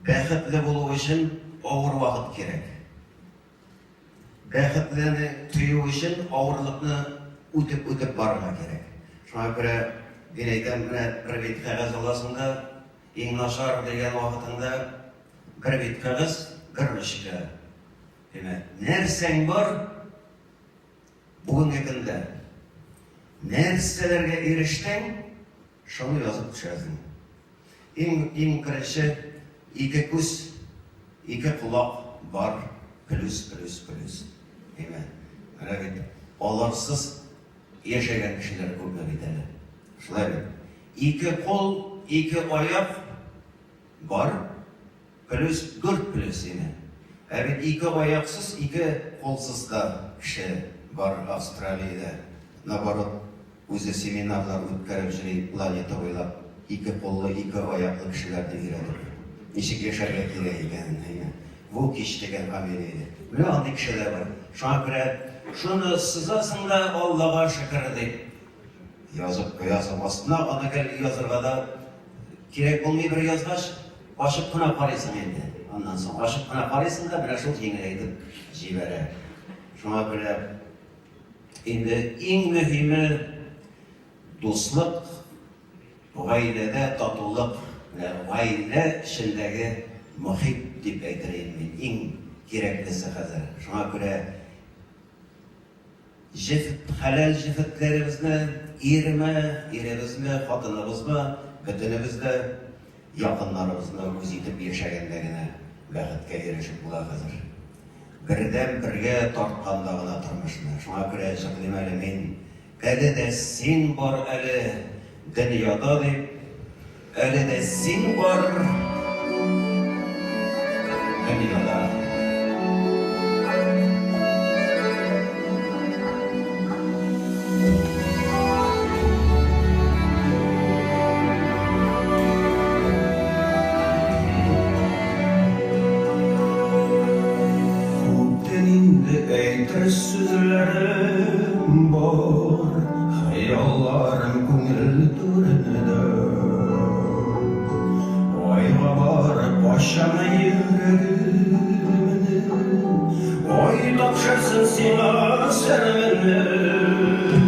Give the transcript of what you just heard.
Бәхетле булу өчен авыр вакыт кирәк. Бәхетлене тою өчен авырлыкны үтеп-үтеп барырга кирәк. Шуңа күрә мин әйтәм, менә бер бит кәгазь аласың да, иң начар дигән вакытыңда бер бит кәгазь, бер ручка. Димәк, нәрсәң бар бүгенге көндә? Нәрсәләргә ирештең, шуны язып төшәсең. Иң, иң беренче, ике күз, ике колак бар, плюс, плюс, плюс. Әйме? Менә бит аларсыз яшәгән кешеләр күпме бит әле. Шулай бит. Ике кул, ике аяк бар, плюс, дүрт плюс, әйме? Ә бит ике аяксыз, ике кулсыз да кеше бар Австралиядә. Наоборот, Үзе семинарлар үткәреп җөри планета буйлап, ике куллы, ике аяклы кешеләрне өйрәтеп, ничек яшәргә кирәк икәнен, әйме. Вукич дигән фамилияле. Менә андый кеше дә бар. Шуңа күрә шуны сызасың да, Аллага шөкер дип язып куясың. Астына аны гел язырга да кирәк булмый, бер язгач, ачып кына карыйсың инде. Аннан соң ачып кына карыйсың да, менә шул җиңеләйтеп җибәрә. Шуңа күрә Инде иң мөһиме, дуслык, гаиләдә татулык, менә гаилә эчендәге мохит дип әйтер идем мин, иң кирәклесе хәзер. Шуңа күрә җефет, хәләл җефетләребезне, ирме, иребезме, хатыныбызмы, бөтенебез дә якыннарыбызны үз итеп яшәгәндә генә бәхеткә ирешеп була хәзер. Бердәм бергә тартканда гына тормышны. Шуңа күрә җырлыйм әле мин, Әле дә син бар әле дөньяда дип, Әле дә син бар дөньяда. Күптән инде әйтер сүзләрем бар, Хыялларым күңел түрендә. Айга барып ачам йөрәгемне, Ай тапшырсын сиңа серемне.